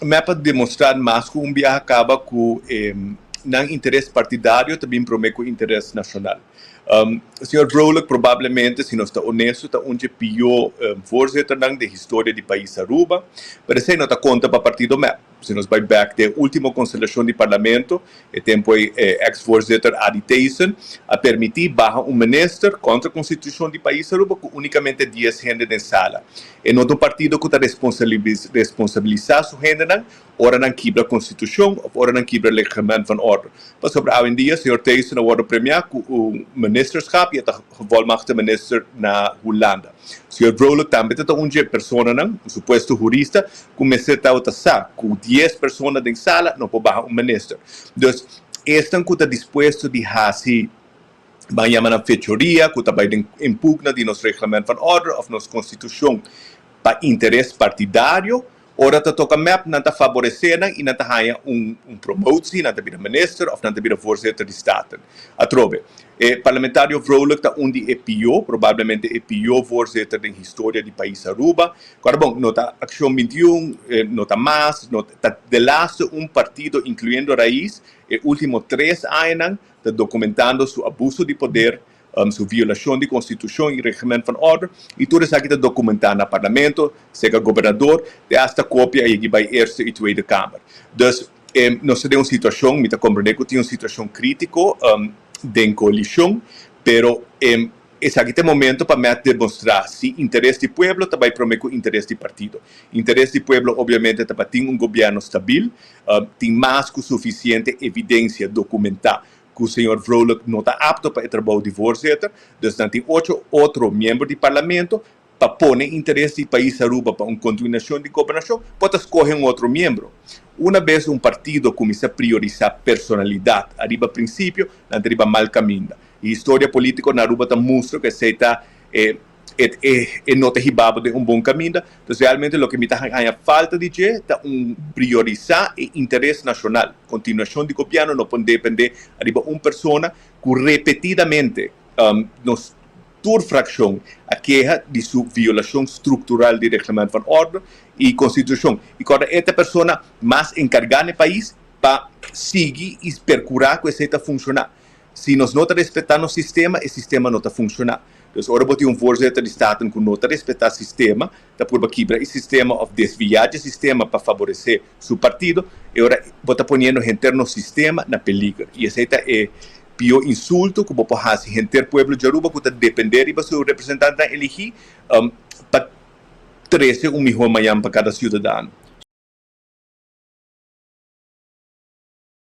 MEP a demostra mas cu un biaha caba cu nan interes partidario ta bin prome cu interes nacional. Señor Vrolijk probablemente, si nos ta honesto, ta un dje pio voorzitternan den historia di pais Aruba, pero esey no ta conta pa partido MEP. Si nos bay bek den ultimo constelacion di parlamento, e tempo ey e ex-voorzitter Adi Thijssen a permiti baha un minister contra constitucion di pais Aruba cu unicamente 10 hende den sala. E no ta un partido cu ta responsabilisa su hendenan ora nan kibra constitucion of ora nan kibra reglement van orde. Pasobra awendia señor Thijssen a wordo premia cu un ministerschap y e ta gevolmachtigde minister na Hulanda. Señor Vrolijk tambe ta ta un dje personanan, un supuesto hurista, cu mester tabata sa cu 10 persona den sala no por baha un minister. Dus esnan cu ta dispuesto di haci ban yama nan fechoria, cu ta bay den en pugna di nos reglement van orde of nos constitucion pa interes partidario, ora ta toca MEP nan ta faborece nan y nan ta haya un promotie, nan ta bira minister of nan ta bira voorzitter di Staten. Atrobe, e parlamentario Vrolijk ta un di e pio, probablemente e pio voorzitter den historia di pais Aruba. Awor bon, no ta Accion 21, no ta mas, no ta de laatste un partido, incluyendo Raiz, e ultimo 3 añanan ta documentando su abuso di poder, su violacion di constitucion y reglement van orde, y tur esaki ta documenta na parlamento, serca gobernador, te hasta copia y bij Eerste y Tweede Kamer. Dus nos ta den un situacion, mi ta comprende cu tin un situacion critico den coalicion, pero esaki ta e momento pa MEP demostra si interes di pueblo ta bay prome cu interes di partido. Interes di pueblo obviamente ta pa tin un gobierno stabil, tin mas cu suficiente evidencia documenta cu señor Vrolijk no ta apto pa e trabou di voorzitter, dus dan tin 8 otro miembro di parlamento pa pone interes di pais Aruba pa un continuacion di gobernacion, por ta scoge un otro miembro. Una vez un partido cuminsa priorisa personalidad ariba principio, nan ta riba mal caminda. E historia politico na Aruba ta mustra cu esey ta e no ta hibabo den un bon caminda. Entonces realmente loke mi ta haya falta di dje ta un priorisa e interes nacional. Continuacion di gobierno no por depende ariba un persona cu repetidamente nos tur fraccion a keha di su violacion structural di reglement van orde y constitucion. Y cuando esta persona mas encarga na e pais pa sigui y percura cu esey ta funciona. Si nos no ta respeta nos sistema, e sistema no ta funciona. Dus ora bo tin un voorzitter di Staten cu no ta respeta sistema, ta purba kibra e sistema of desvia e sistema pa favorece su partido, e ora bo ta poniendo henter nos sistema na peliger. Y esey ta e pio insulto cu bo por haci henter pueblo di Aruba cu ta depende riba su representante eligi pa trece un miho mañan pa cada ciudadano.